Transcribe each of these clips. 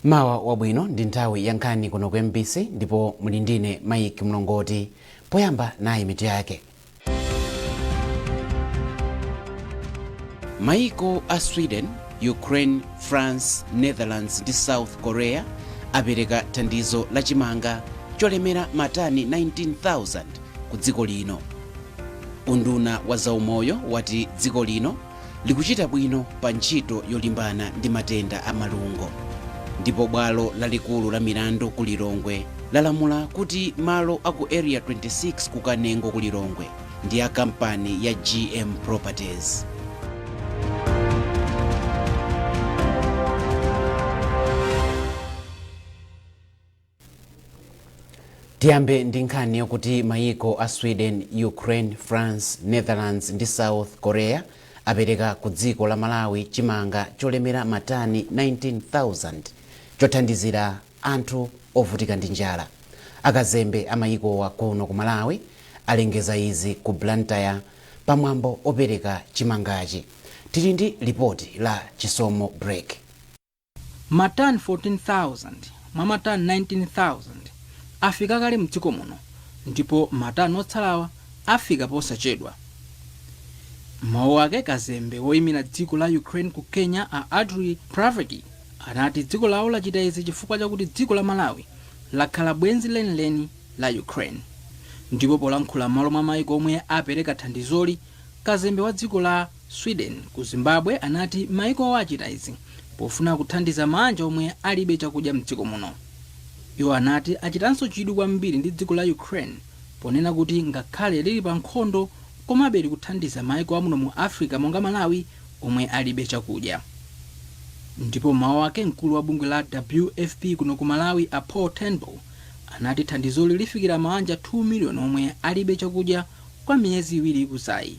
Mawa wabwino, ndi nthawi ya nkhani kuno ku MBC ndipo muli ndine Mike Mlongoti. Poyamba nayi mitu yake. Maiko a Sweden, Ukraine, France, Netherlands ndi South Korea apereka thandizo la chimanga cholemera matani 19,000 ku dziko lino. Unduna wa zaumoyo wati dziko lino likuchita bwino pa ntchito yolimbana ndi matenda a malungo. Ndipo bwalo lalikulu la milandu ku Lilongwe lalamula kuti malo aku Area 26 ku Kanengo ku Lilongwe ndi a kampani ya GM Properties. Tiyambe ndi nkhani yokuti mayiko a Sweden, Ukraine, France, Netherlands ndi South Korea apereka ku dziko la Malawi chimanga cholemera matani 19,000 chothandizira anthu ovutika ndi njala. Akazembe a mayikowa kuno ku Malawi alengeza izi ku Blantyre pamwambo opereka chimangachi. Tili ndi lipoti la Chisomo Break. Matani 14,000 mwa matani 19,000 afika kale mdziko muno ndipo matani otsalawa afika posachedwa. M'mawu ake, kazembe woyimira dziko la Ukraine ku Kenya, a Andriy Pravdiy, anati dziko lawo lachita izi chifukwa chakuti dziko la Malawi lakhala bwenzi lenileni la Ukraine. Ndipo polankhula m'malo mwa maiko omwe apereka thandizoli, kazembe wa dziko la Sweden ku Zimbabwe anati maikowo achita izi pofuna kuthandiza maanja omwe alibe chakudya mdziko muno. Iwo anati achitanso chidwi kwambiri ndi dziko la Ukraine ponena kuti ngakhale lili pa nkhondo, komabe likuthandiza maiko amuno mu Africa monga Malawi omwe alibe chakudya. Ndipo m'mawu ake, mkulu wa bungwe la WFP kuno ku Malawi, a Paul Turnbull, anati thandizoli lifikira maanja 2 miliyoni omwe alibe chakudya kwa miyezi 2 ikudzayi.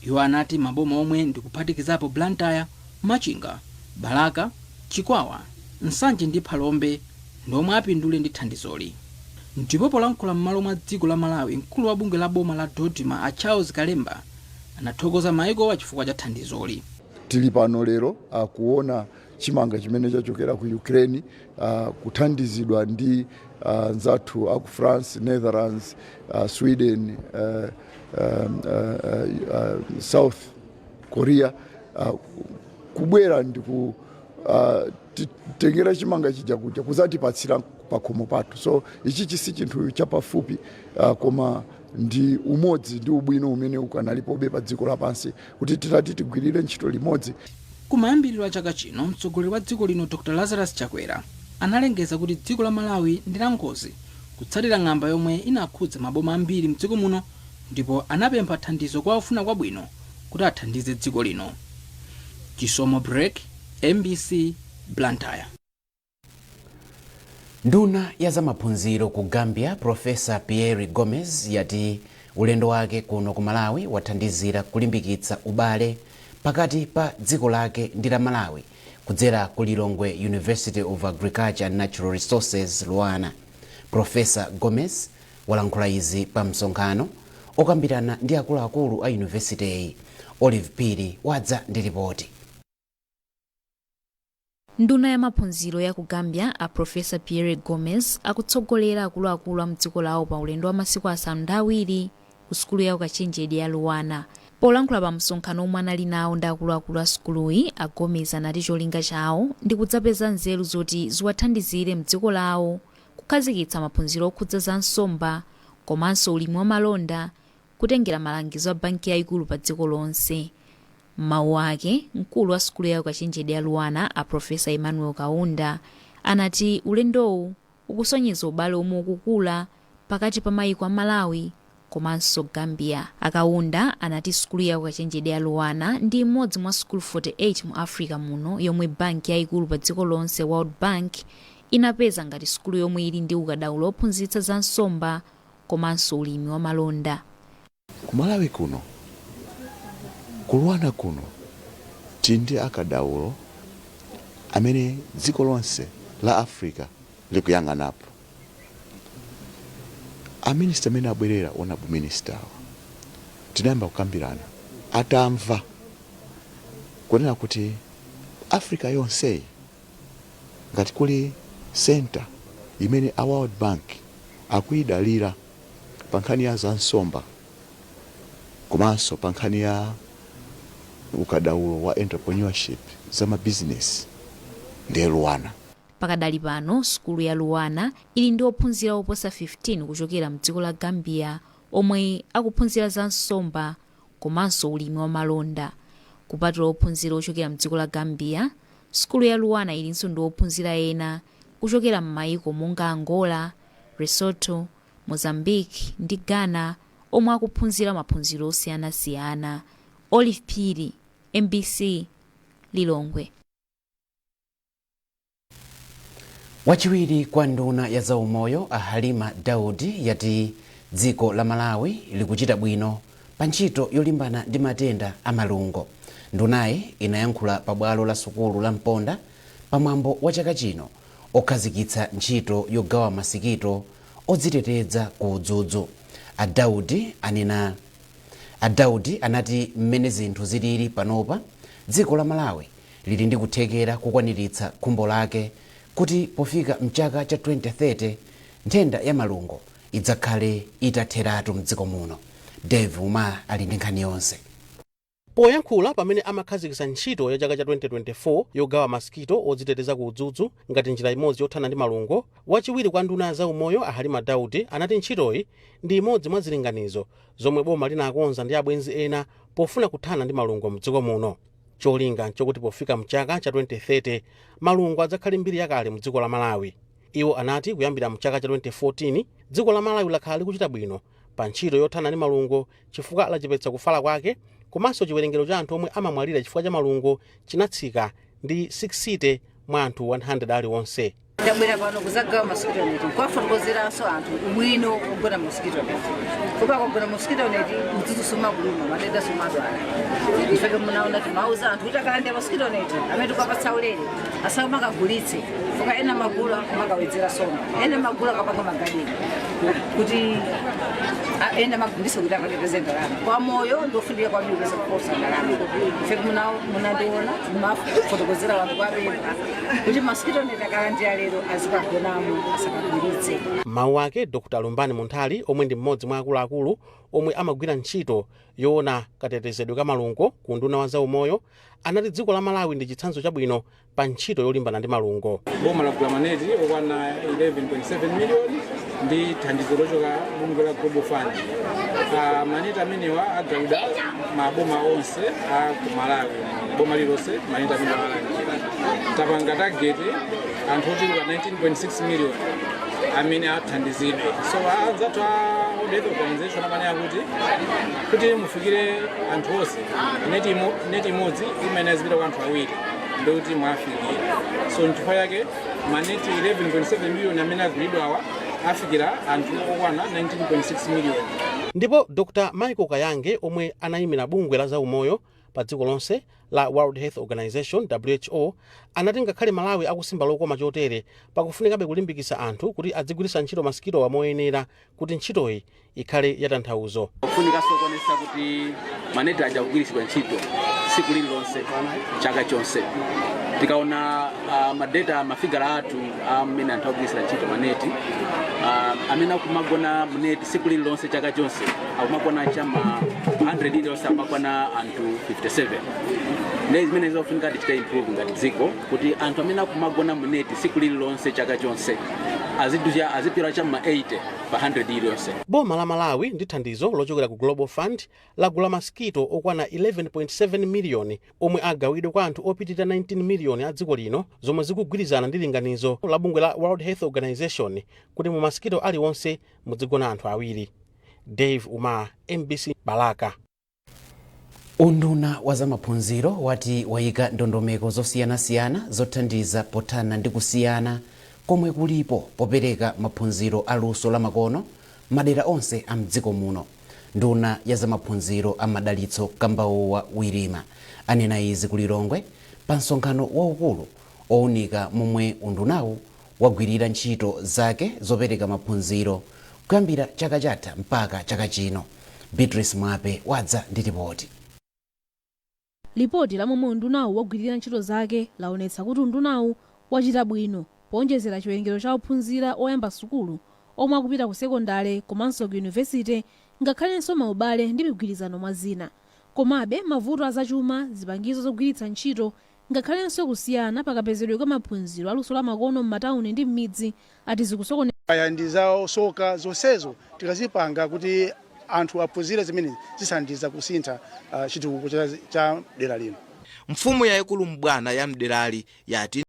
Iwo anati maboma omwe ndikuphatikizapo Blantyre, Machinga, Balaka, Chikwawa, Nsanje ndi Phalombe ndi omwe apindule ndi thandizoli. Ndipo polankhula m'malo mwa dziko la Malawi, mkulu wa bungwe la boma la DoDMA, a Charles Kalemba, anathokoza maikowa chifukwa cha thandizoli. Tili pano lero kuona chimanga chimene chachokera ku Ukraine, kuthandizidwa ndi anzathu aku France, Netherlands, Sweden, South Korea, kubwera ndiku tengera chimanga chija kuja kuzatipatsira pakhomo pathu. So ichi si chinthu chapafupi, koma ndi umodzi ndi ubwino umene ukanalipobe pa dziko lapansi kuti titati tigwirire ntchito limodzi. Kumayambiriro a chaka chino, mtsogoleri wa dziko lino Dr Lazarus Chakwera analengeza kuti dziko la Malawi ndi la ngozi kutsatira ng'amba yomwe inakhudza maboma ambiri mdziko muno, ndipo anapempha thandizo kwa ofuna kwabwino kuti athandize dziko lino. Chisomo Break, MBC, Blantyre. Nduna ya zamaphunziro ku Gambia, Professor Pierre Gomez, yati ulendo wake kuno ku Malawi wathandizira kulimbikitsa ubale pakati pa dziko lake ndi la Malawi kudzera ku Lilongwe University of Agriculture and Natural Resources, LUANAR. Professor Gomez walankhula izi pa msonkhano okambirana ndi akuluakulu a yunivesiteyi. Olive Phiri wadza ndi ripoti. Nduna ya maphunziro ya ku Gambia, a Professor Pierre Gomez, akutsogolera akuluakulu a mdziko lawo pa ulendo wa masiku 7 ku sukulu ya ukachenjede ya LUANAR. Polankhula pa msonkhano omwe anali nawo ndi akuluakulu a sukuluyi, a Gomez anati cholinga chawo ndi kudzapeza nzeru zoti ziwathandizire mdziko lawo kukhazikitsa maphunziro okhudza za nsomba komanso ulimi wa malonda, kutengera malangizo a banki yayikulu pa dziko lonse. M'mawu ake, mkulu wa sukulu ya ukachenjede ya LUANAR, a Professor Emmanuel Kaunda, anati ulendowu ukusonyeza ubale omwe ukukula pakati pa mayiko a Malawi komanso Gambia. A Kaunda anati sukulu ya ukachenjede ya LUANAR ndi imodzi mwa sukulu 48 mu Africa muno yomwe banki yayikulu pa dziko lonse, World Bank, inapeza ngati sukulu yomwe ili ndi ukadaulo ophunzitsa za nsomba komanso ulimi wa malonda. Ku Malawi kuno, ku LUANAR kuno, tili ndi akadaulo amene dziko lonse la Africa likuyang'anapo. A minister amene abwerera, honorable minister awa, tinayamba kukambirana atamva kunena kuti Africa yonseyi Ngati kuli center imene a World Bank akuyidalira pa nkhani ya zansomba komanso pa nkhani ya ukadaulo wa entrepreneurship, za mabizinesi, ndiye LUANAR. Pakadali pano sukulu ya LUANAR ili ndi ophunzira oposa 15 kuchokera mdziko la Gambia omwe akuphunzira za nsomba komanso ulimi wa malonda. Kupatula ophunzira ochokera mdziko la Gambia, sukulu ya LUANAR ilinso ndi ophunzira ena kuchokera m'mayiko monga Angola, Lesotho, Mozambique ndi Ghana omwe akuphunzira maphunziro osiyanasiyana. Olive Phiri, MBC, Lilongwe. Wachiwiri kwa nduna ya zaumoyo a Halima Daudi yati dziko la Malawi likuchita bwino pa ntchito yolimbana ndi matenda a malungo. Ndunayi inayankhula pabwalo la sukulu la Mponda pamwambo wa chaka chino okhazikitsa ntchito yogawa masikito odziteteza ku udzudzu. A Daudi anati mmene zinthu zilili panopa, dziko la Malawi lili ndi kuthekera kukwaniritsa khumbo lake kuti pofika mchaka cha 2030 nthenda ya malungo idzakhale itatheratu mdziko muno. Dave Uma ali ndi nkhani yonse. Poyankhula pamene amakhazikitsa ntchito ya chaka cha 2024 yogawa masikito odziteteza ku udzudzu ngati njira imodzi yothana ndi malungo, wachiwiri kwa nduna ya zaumoyo a Halima Daudi anati ntchitoyi ndi imodzi mwa zilinganizo zomwe boma linakonza ndi abwenzi ena pofuna kuthana ndi malungo mdziko muno. Cholinga nchokuti pofika mchaka cha 2030 malungo adzakhale mbiri yakale mdziko la Malawi. Iwo anati kuyambira mchaka cha 2014 dziko la Malawi lakhala likuchita bwino pa ntchito yothana ndi malungo chifukwa lachepetsa kufala kwake, komanso chiwerengero cha anthu omwe amamwalira chifukwa cha malungo chinatsika ndi 60 mwa anthu 100 aliwonse. Tabwera pano kuzagawa mosquito net, kwafotokozeranso anthu ubwino ogona mosquito net. Kuba kugona mosquito net, mdzudzu sumakuluma, matenda sumadwala. Ifeke munaona timauza anthu kuti akalandira mosquito net amene tikapatsa ulere asamakagulitse, fuka ena magula amakawedzera soma, ena magula akapanga magadeni kuti ena magulitse kuti akapeze ndalama. Kwa moyo ndofunika kwambiri kupeza kuposa ndalama. Ifeke munandiona mafotokozera anthu kwapempha kuti mosquito net akalandira lero azikagonamo, asakagulitse. Mawu ake, Dr Lumbani Munthali, omwe ndi mmodzi mwa akuluakulu omwe amagwira ntchito yoona katetezedwe ka malungo ku unduna wa zaumoyo, anati dziko la Malawi ndi chitsanzo chabwino pa ntchito yolimbana ndi malungo. Boma lagula maneti okwana 11.7 miliyoni ndi thandizo lochoka bungwe la Global Fund. Maneti amenewa agawidwa maboma onse a ku Malawi, boma lilonse maneti amenewa alandira. Tapanga target anthu ochuluka 19.6 miliyoni amene athandizidwe. So anzathu a World Health Organization amanena kuti mufikire anthu onse, neti imodzi imene azipita kwa anthu awiri ndikuti mwafikira. So nchifukwa yake maneti 11.7 miliyoni amene agulidwa awa afikira anthu okwana 19.6 miliyoni. Ndipo Dr Michael Kayange, omwe anayimira bungwe la zaumoyo pa dziko lonse la World Health Organization, WHO, anati ngakhale Malawi akusimba lokoma chotere, pakufunikabe kulimbikitsa anthu kuti adzigwiritsa ntchito masikitowa moyenera kuti ntchitoyi ikhale yatanthauzo. Kufunikanso kuonetsa kuti maneti aja kugwiritsidwa ntchito tsiku lililonse chaka chonse. Tikaona madata, mafigala athu amene anthu akugwiritsira ntchito maneti, amene akumagona muneti tsiku lililonse chaka chonse akumakwana chama 100 iliyonse akumakwana anthu 57. Ndi zimene zofunika tichite improve ngati dziko kuti anthu amene akumagona muneti tsiku lililonse chaka chonse azipira chama 80 pa 100 iliyonse. Boma la Malawi ndi thandizo lochokera ku Global Fund lagula masikito okwana 11.7 miliyoni omwe agawidwe kwa anthu opitirira 19 miliyoni a dziko lino, zomwe zikugwirizana ndi linganizo la bungwe la World Health Organization kuti mu masikito aliwonse muzigona anthu awiri. Dave Umar, MBC, Balaka. Unduna wa zamaphunziro wati wayika ndondomeko zosiyanasiyana zothandiza pothana ndi kusiyana komwe kulipo popereka maphunziro aluso lamakono madera onse a mdziko muno. Nduna ya zamaphunziro a Madalitso Kambauwa Wirima anena izi ku Lilongwe pa msonkhano waukulu owunika momwe undunawu wagwirira ntchito zake zopereka maphunziro kuyambira chaka chatha mpaka chaka chino. Beatrice Mwape wadza ndi ripoti. Lipoti la momwe undunawu wagwirira ntchito zake laonetsa kuti undunawu Wachita bwino powonjezera chiwerengero cha ophunzira oyamba sukulu omwe akupita ku sekondale komanso ku yunivesite, ngakhalenso maubale ndi migwirizano mwa zina. Komabe mavuto azachuma, zipangizo zogwiritsa ntchito, ngakhalenso kusiyana pakapezedwe ka maphunziro aluso la makono m'matawuni ndi m'midzi ati zikusokoneza. Kaya ndi za soka, zonsezo tikazipanga kuti anthu aphunzire zimene zithandiza kusintha chitukuko cha dera lino. Mfumu yayikulu Mbwana ya mderali yati